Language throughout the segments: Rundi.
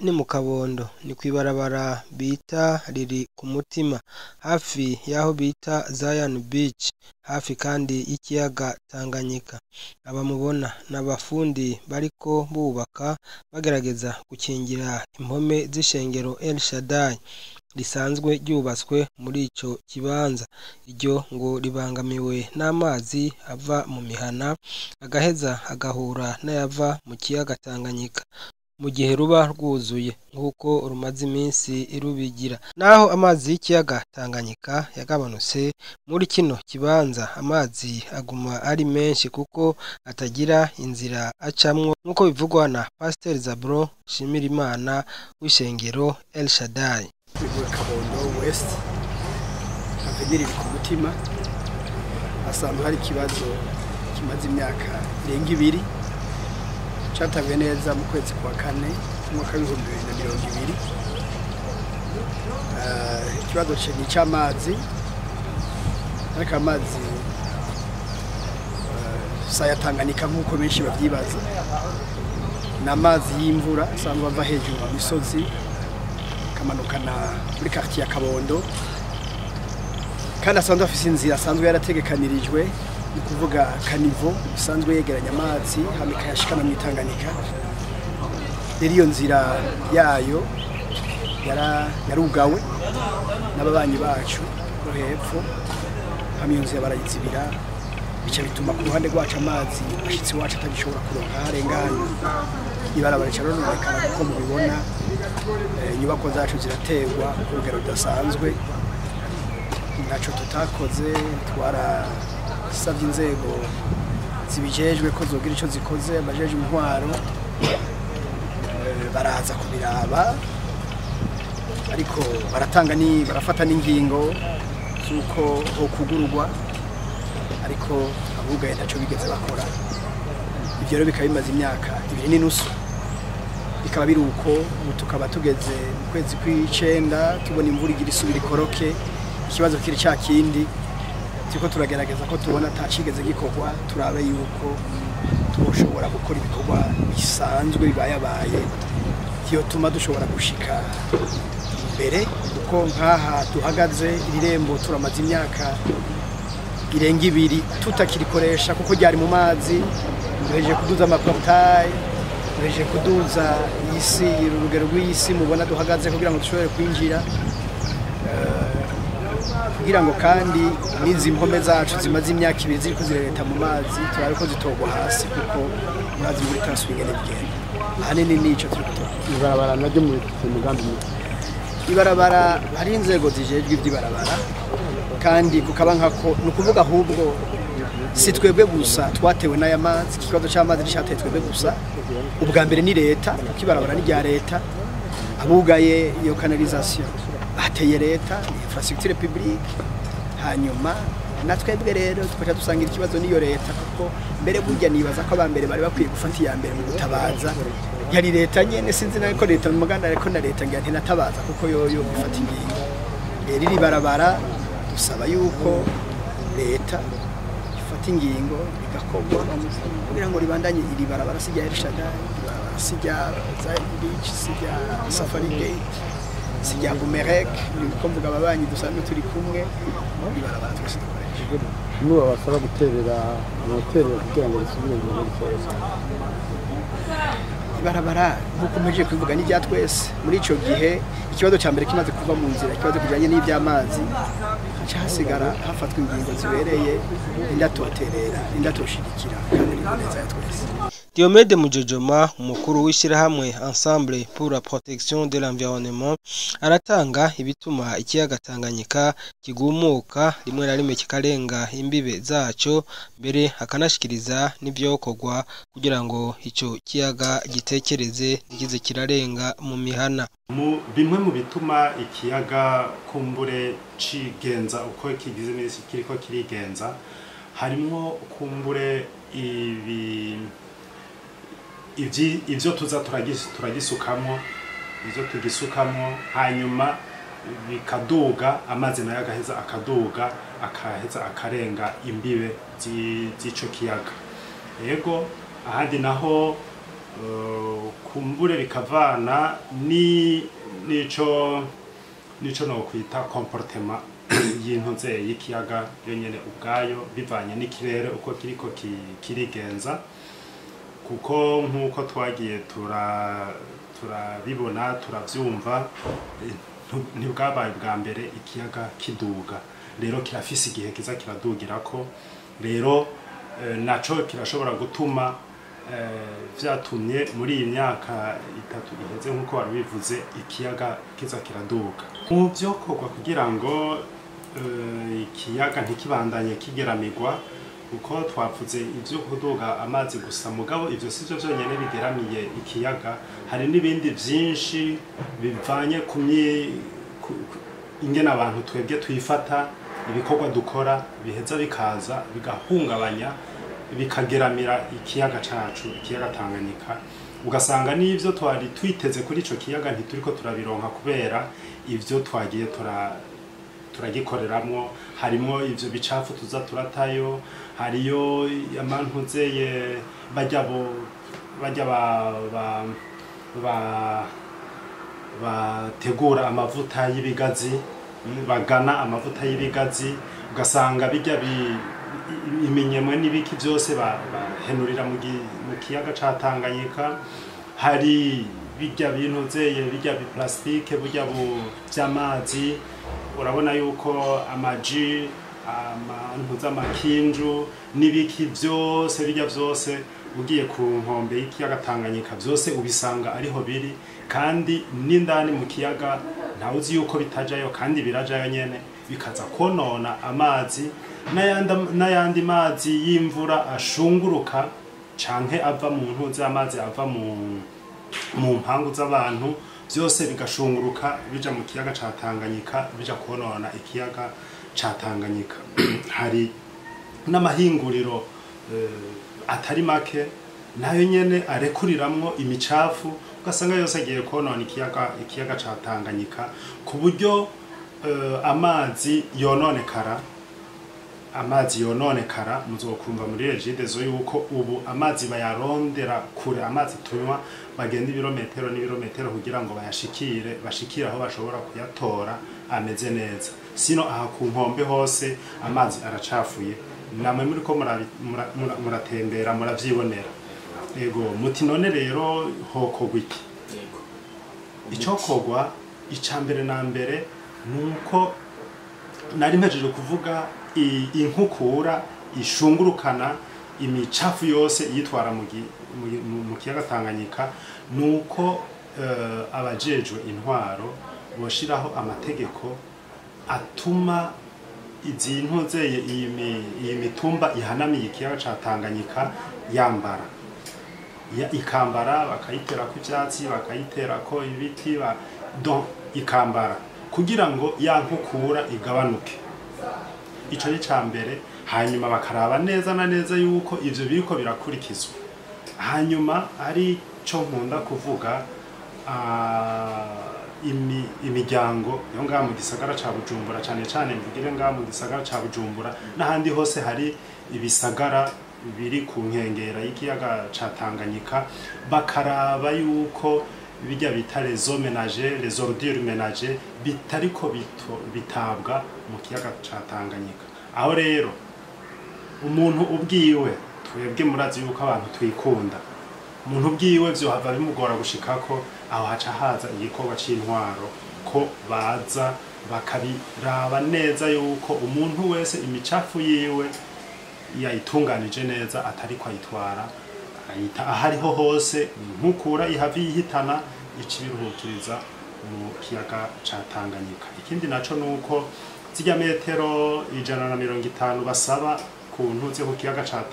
Ni mu Kabondo, ni kw'ibarabara bita riri ku mutima, hafi y'aho bita Zion Beach, hafi kandi y'ikiyaga Tanganyika. Aba mubona ni abafundi bariko bubaka bagerageza gukingira impome z'ishengero El Shaddai risanzwe ryubatswe muri ico kibanza. Iryo ngo ribangamiwe n'amazi ava mu mihana agaheza agahura n'ayava mu kiyaga Tanganyika mu gihe ruba rwuzuye, nk'uko rumaze iminsi rubigira. Naho amazi y'ikiyaga Tanganyika yagabanutse muri kino kibanza, amazi aguma ari menshi kuko atagira inzira acamwo, nk'uko bivugwa na Pasiteri Zabulon Nshimirimana w'ishengero El Shaddai. Kabondo West, avenue iri ku mutima, hasanzwe hari ikibazo kimaze imyaka irenga 2, catanguye neza mu kwezi kwa kane umwaka w'2020. Ikibazo ni icy'amazi, ariko amazi saya Tanganyika nk'uko benshi babyibaza, ni amazi y'imvura asanzwe ava hejuru mu misozi akamanukana muri quartier ya Kabondo, kandi asanzwe afise inzira asanzwe yarategekanirijwe, ni kuvuga caniveau isanzwe yegeranya amazi hama ikayashikana mu Tanganyika. Rero iyo nzira yayo yarugawe n'ababanyi bacu bo hepfo, hama iyo nzira barayizibira, bica bituma ku ruhande rwacu amazi ashitsi wacu atagishobora kuronka arengana. Ibarabara rica rononekara kuko mubibona, inyubako zacu ziraterwa ku rugero rudasanzwe. Ntaco tutakoze, twarasavye inzego zibijejwe ko zogira ico zikoze, abajejwe intwaro baraza kubiraba, ariko baratanga ni barafata n'ingingo z'uko hokugururwa, ariko abugaye ntaco bigeze bakora. Ivyo rero bikaba bimaze imyaka 2.5, bikaba biri uko. Ubu tukaba tugeze mu kwezi kw'icenda, tubona imvura igira isubira ikoroke, ikibazo kiri ca kindi. Turiko turagerageza ko tubona atacigeze gikorwa, turabe yuko twoshobora gukora ibikorwa bisanzwe bibayabaye vyotuma dushobora gushika imbere, kuko nk'aha duhagaze iri rembo turamaze imyaka irenga 2 tutakirikoresha kuko ryari mu mazi. Duhejeje kuduza amaportail, duhejeje kuduza isi, urugero rw'isi mubona duhagaze kugira ngo dushobore kwinjira, kugira ngo kandi n'izi mpome zacu zimaze imyaka 2 ziriko zirereta mu mazi turabe ko zitogwa hasi, kuko murazi muri transfer ingene bigenda. Ahanini nico turiko turakora. Ibarabara naryo muri mugambi muto. Ibarabara hari inzego zijejwe ivy'ibarabara, kandi kukaba nkako ni ukuvuga ahubwo si twebwe gusa twatewe n'aya mazi. Ikibazo c'amazi nticateye twebwe gusa, ubwa mbere ni leta, kuko ibarabara ni rya leta, abugaye iyo canalisation bateye leta, ni infrastructure publique. Hanyuma na twebwe rero tukaca dusangira ikibazo n'iyo leta, kuko mbere burya nibaza ko abambere bari bakwiye gufata iya mbere mu gutabaza yari leta nyene. Sinzi nayo ko leta muganda, ariko na leta ngira ntinatabaza kuko yoyo ifata ingingo. Rero iri barabara dusaba yuko leta ifata ingingo rigakorwa kugira ngo ribandanye. Iri barabara si rya El Shaddai, iri barabara si rya Zion Beach, si rya Safari Gate, si rya Bumerek, niko mvuga ababanyi dusanzwe turi kumwe, iri barabara twese dukoresha. Nibo babasaba guterera amaterera kugira ngo risubire mu buryo. Ibarabara nk'uko mpejeje kubivuga ni irya twese. Muri ico gihe ikibazo ca mbere kimaze kuva mu nzira, ikibazo kijanye n'ivy'amazi, haca hasigara hafatwa ingingo zibereye, indatoterera indatoshigikira, kandi ni neza ya twese. Diomede Mujojoma, umukuru w'ishirahamwe Ensemble pour la protection de l'environnement, aratanga ibituma ikiyaga Tanganyika kigumuka rimwe na rimwe kikarenga imbibe zaco, mbere akanashikiriza n'ivyokorwa kugira ngo ico kiyaga gitekereze ntikize kirarenga mu mihana. Mu bimwe mu bituma ikiyaga kumbure cigenza uko kigize imisi kiriko kirigenza, harimwo kumbure ibi ivyo tuza turagisukamwo, ivyo tugisukamo, hanyuma bikaduga, amazi nayo agaheza akaduga, akaheza akarenga imbibe z'ico kiyaga. Yego, ahandi naho Kumbure bikavana ni nico no kwita comportement y'intuze y'ikiyaga yonyene ubwayo, bivanye n'ikirere uko kiriko kirigenza, kuko nk'uko twagiye turabibona turavyumva, ntibwabaye bwa mbere ikiyaga kiduga. Rero kirafise igihe kiza kiradugirako, rero naco kirashobora gutuma vyatumye muri iyi myaka itatu iheze nk'uko wari ikiyaga kiza kiraduga. Mu vyokorwa kugira ngo ikiyaga ntikibandanye kigeramirwa, kuko twavuze ivyo kuduga amazi gusa, mugabo ivyo sivyo vyonyene bigeramiye ikiyaga, hari n'ibindi vyinshi bivanye ku ingene abantu twebwe twifata, ibikorwa dukora biheza bikaza bigahungabanya bikageramira ikiyaga cacu, ikiyaga Tanganyika. Ugasanga n'ivyo twari twiteze kuri ico kiyaga ntituriko turabironka kubera ivyo twagiye turagikoreramwo. Harimo ivyo bicafu tuza turatayo, hariyo amantuzeye bajya ba bategura amavuta y'ibigazi, bagana amavuta y'ibigazi, ugasanga bijya iminyemwe n'ibiki byose bahenurira mu kiyaga ca Tanganyika. Hari bijya binozeye bijya biplastike bijya by'amazi, urabona yuko amaji amantu z'amakinju n'ibiki byose bijya byose ugiye ku nkombe y'ikiyaga Tanganyika byose ubisanga ariho biri, kandi n'indani mu kiyaga ntawe uzi yuko bitajayo, kandi birajayo nyene bikaza konona amazi n'ayandi mazi y'imvura ashunguruka canke ava mu ntuzi, amazi ava mu mpangu z'abantu, byose bigashunguruka bija mu kiyaga ca Tanganyika, bija konona ikiyaga ca Tanganyika. Hari n'amahinguriro atari make nayo nyene arekuriramwo imicafu, ugasanga yose agiye konona ikiyaga ca Tanganyika, ku buryo amazi yononekara. Amazi yononekara muzokumva muri Regideso yuko ubu amazi bayarondera kure, amazi tunywa bagenda ibirometero n'ibirometero kugira ngo bayashikire, bashikire aho bashobora kuyatora ameze neza. Sino aha ku nkombe hose amazi aracafuye, namwe muri ko muratembera muravyibonera. Ego muti none rero hokogwa iki? Icokogwa icambere na mbere nuko nari mpejeje kuvuga inkukura ishungurukana imicafu yose yitwara mu kiyaga Tanganyika, nuko abajejwe intwaro boshiraho amategeko atuma izi ntozeye iyi mitumba ihanamiye ikiyaga ca Tanganyika yambara, ikambara, bakayiterako ivyatsi, bakayiterako ibiti, donc ikambara kugira ngo ya nkukura igabanuke. Ico ni cambere. Hanyuma bakaraba neza na neza yuko ivyo biriko birakurikizwa. Hanyuma ari co nkunda kuvuga, imiryango yo ngaha mu gisagara ca Bujumbura, cane cane mvugire ngaha mu gisagara ca Bujumbura n'ahandi hose hari ibisagara biri ku nkengera y'ikiyaga ca Tanganyika, bakaraba yuko bijya bita les eaux ménagères, les ordures ménagères bitariko bitabwa mu kiyaga ca Tanganyika. Aho rero umuntu ubwiwe, twebwe murazi yuko abantu twikunda, umuntu ubwiwe vyo hava bimugora gushikako, aho haca haza igikorwa c'intwaro ko baza bakabiraba neza yuko umuntu wese imicafu yiwe yayitunganije neza, atariko ayitwara ayita ahariho hose, nkukura ihavi yihitana icibiruhukiriza mu kiyaga ca Tanganyika. Ikindi naco nuko zijya metero 150 basaba ku ntuze ku kiyaga ca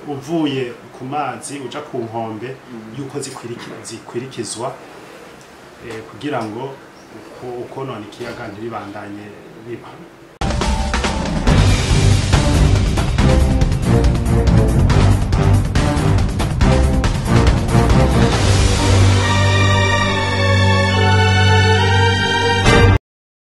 uvuye ku mazi uja ku nkombe, yuko zikwirikizwa kugira ngo ukonona ikiyaga ntibibandanye biba.